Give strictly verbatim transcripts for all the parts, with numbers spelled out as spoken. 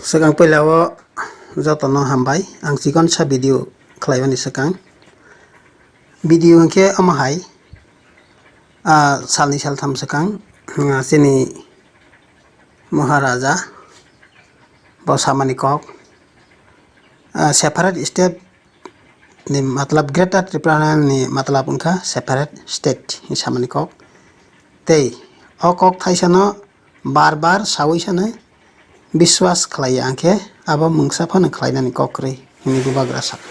Swkang puila o jotono hambai, ang chikon sa video khlaimani swkang. Video hwnkhe omo hai, ah, salni saltham swkang, ah, chini Maharaja bo samani kok, ah, separate state ni matlab Greater Tripura ni matlab wngkha separate state hinwi samani kok. Tei o kok thaisano bar bar sawi sano biswas khlai ya, hwnkhe abo mungsa phano khlainani kok kwrwi hinwi bubagra sakha.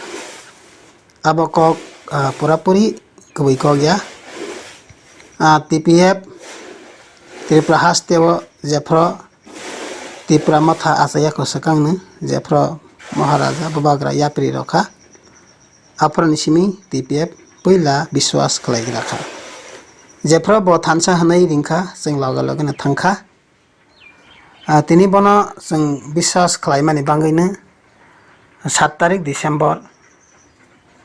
Abo kok, ah, pura puri kwbwi kok ya. Ah, T P F Tripura haste o jephru Tipra Motha achaiya kho swkangno, jephru Maharaja bubagra yapri rokha. Aphuruni simi T P F puila biswas khlaigra kha. Jephru bo thansa hwnwi ringkha, chwng loge loge no thangkha. Ah, tini bono chwng biswas khlaimani bagwino sat tarik December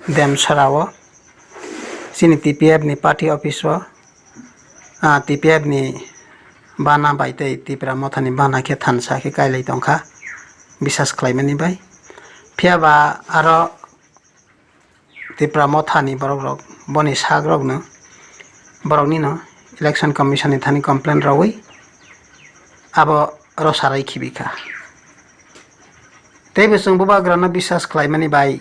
Demsara o chini T P F ni party office o, ah, T P F ni bana bai tei Tipra Motha ni bana khe thansa khe kailai tongkha biswas khlaimani bai. Phiya ba aro Tipra Motha ni borok rok boni sak rok no, borok ni no Election Commission ni thani complaint rawi abo rosarai khibi kha. Tei bo chwng bubagra no biswas khlaimani bai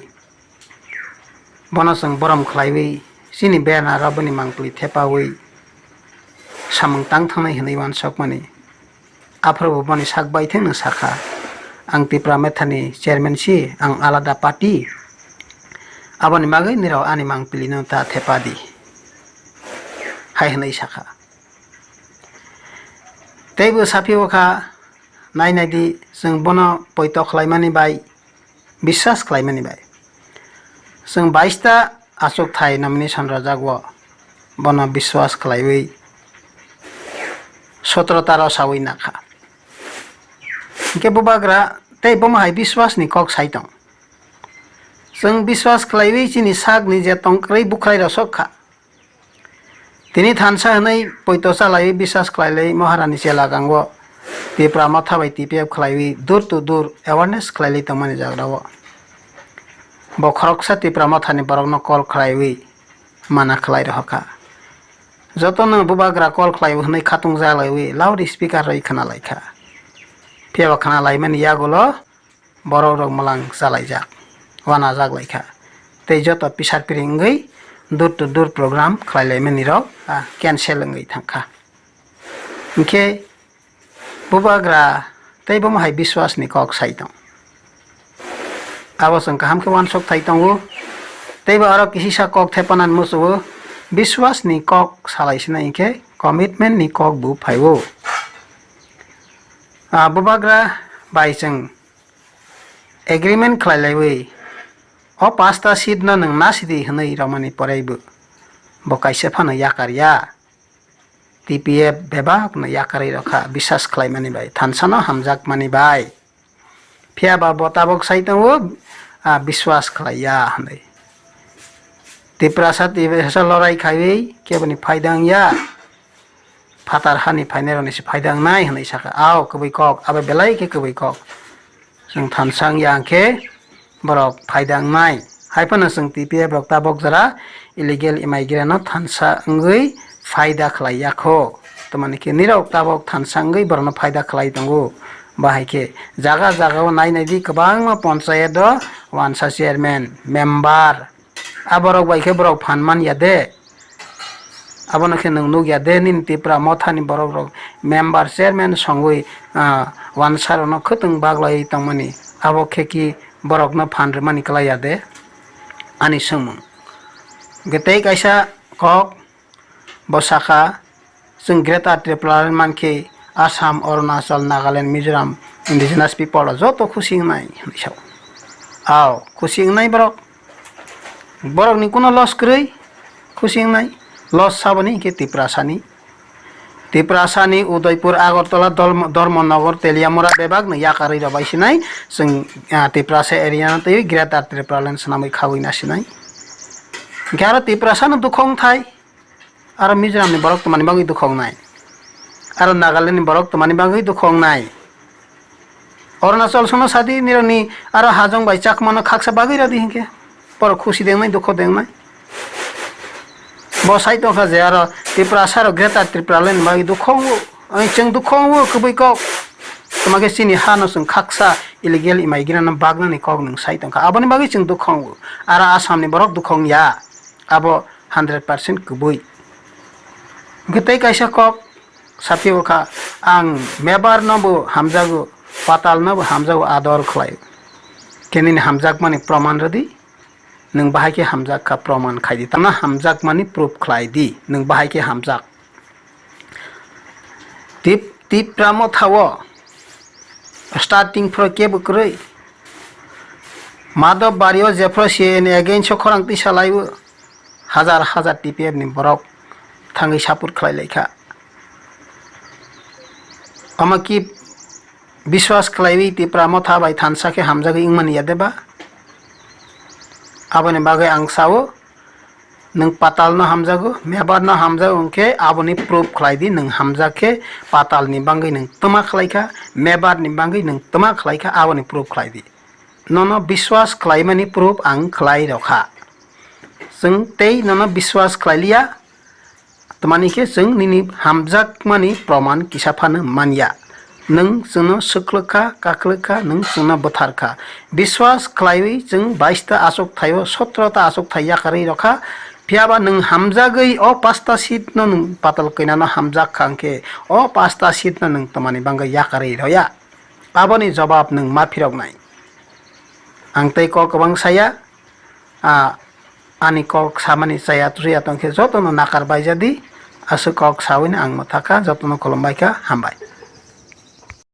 bono chwng borom khlaiwi chini bena ro boni mangpili thepawi samung tang thangnai hwnwi uansukmani. Aphuru bo boni sak bai thengno sakha, "Ang Tipra Motha ni chairman si, ang alada party. Aboni bagwi nirok ani mangpili no ta thepa di," hai hwnwi sakha. Tei bo saphio kha, "Nai nai di, chwng bono poito khlaimani bai, biswas khlaimani bai. Chwng bais ta achukthai nomination rwjak o, bono biswas khlaiwi sotro ta rosawi nakha." Hinkhe bubagra tei bomo hai biswas ni kok sai tong. Chwng biswas khlaiwi chini sak ni je tong kwrwi bukhrai rosok kha. Tini thansa hwnwi poito chalaiwi biswas khlailai Maharani chela gango Tipra Motha bai T P F khlaiwi door to door awareness khlailai tongmani jagrao. Bo khoroksa Tipra Mothani borokno call khlaiwi mana khlai rohorkha. Jotono bubagra call khlaiwi hwnwi khatung jalaiwi loud speaker rwi khna laikha. Phiya ba khna laimani yagulo borok rok mwlang chalaijak, wanajak laikha. Tei joto pisar piring wngwi door to door program khlai laimani rok, ah, cancel wngwi thangkha. Hinkhe bubagra tei bomo hai biswas ni kok sai tong. Abo chwng kaham khe uansuk thai tongo. Tei bo aro kisisa kok thepanan muchungo, biswas ni kok salai sinai hinkhe commitment ni kok bo phaiwo. Ah, bubagra bai chwng agreement khlai laiwi, o pasta seat no nwng nasidi hwnwi romani poraibo bo kaisa phano yakar ya. T P F bebak no yakarwi rokha, biswas khlaimani bai, thansa no hamjakmani bai. Phiya ba bo tabok sai tongo, ah, biswas khlai ya hwnwi. Tiprasa, Tiprasa lorai khaiwi keboni phaida wng ya. Phatar hani phainairokni se phaida wngnai hwnwi sakha. Ao, kwbwi kok, abo belai khe kwbwi kok. Chwng thansa wng ya hwnkhe borok phaida wngnai. Hai phano chwng T P F rok tabok jora illegal immigrant no thansa wngwi phaida khlai ya kho. Tamani khe nirok tabok thansa wngwi borokno phaida khlai tongo. Bahai khe jaga jaga o nai nai di kwbangma ponchayat o wansa chairman, member, a borok bai khe borok phan man ya de. Abono khe nwng nuk ya de, nini Tipra Mothani borok rok member, chairman songwi, ah, wansa rokno khwtwng baglai tongmani. Abo khe ki borokno phan rwmani kwlai ya de? Ani swngmung. Hwnkhe tei kaisa kok bo sakha, chwng Greater Tripura mankhe Assam, Arunachal, Nagaland, Mizoram, indigenous people rok joto khusi wngnai hwnwi sao. Ao, khusi wngnai borok. Borokni kuno loss kwrwi, khusi wngnai. Loss saboni hinkhe Tiprasani. Tiprasani Udaipur, Agartala, Dol-, Dharmanagar, Teliamura bebakno yakarwi rwbai sinai. Chwng, ah, Tiprasa area no twiwi Greater Tripura Land swnamwi khagwi na sinai. Hinkhe aro Tiprasano dukha wngthai. Aro Mizoramni borok tongmani bagwi dukha wngnai. Aro Nagalandni borok tongmani bagwi dukha wngnai. Arunachal sono sadi nironi aro hajong bai Chakmano khaksa bagwi radi hinkhe. Borok khusi dengnai, dukho dengnai. Bo sai tongkha je aro Tiprasa rok Greater Tipraland ni bagwi dukho wngo. Ani chwng dukho wngo kwbwi kok. Tamo khe chini hano chwng khaksa illegal immigrant no bagnani kok nwng sai tongkha. Aboni bagwi chwng dukho wngo. Aro Assam ni borok dukho wngya. Abo hundred percent kwbwi. Hwnkhe tei kaisa kok saphiyokha, ang mebar no bo hamjago, patal no bo hamjago, ador khlai. Khe nini hamjakmani proman rwdi, nwng bahai khe hamjak kha, proman khai di. Tamno hamjakmani proof khlai di, nwng bahai khe hamjak. Tip-, Tipra Motha o starting phro kebo kwrwi. Madhab Bari o jephro C A A ni against o khorang twi salai o, hajar hajar T P F ni borok thangwi support khlai lai kha. Omo ki biswas khlaiwi Tipra Motha bai thansa khe hamjagwi wngmani ya de ba? Aboni bagwi ang sao, nwng patal no hamjago, mebar no hamjago, hwnkhe aboni proof khlai di, nwng hamjak khe patal ni bagwi nwng twma khlai kha, mebar ni bagwi nwng twma khlai kha, aboni proof khlai di. Nono biswas khlaimani proof ang khlai rw kha. Chwng tei nono biswas khlai liya, tamani khe chwng nini hamjakmani proman kisa phano man ya. Nwng chwngno swklwk kha, kaklwk kha, nwng chwngno bwthar kha. Biswas khlaiwi chwng bais ta achukthai o sotro ta achukthai yakarwi rw kha. Phiya ba nwng hamjagwi o pasta seat no nwng patal kwnano hamjak kha hwnkhe o pasta seat no nwng tamani bagwi yakarwi rw ya? Aboni jobab nwng ma phiroknai. Ang tei kok kwbang saya, a, ani kok samani chaya tuya tongkhe jotono nakar baijadi, aswk kok sawino ang mwthakha, jotono khulumbaikha, hambai.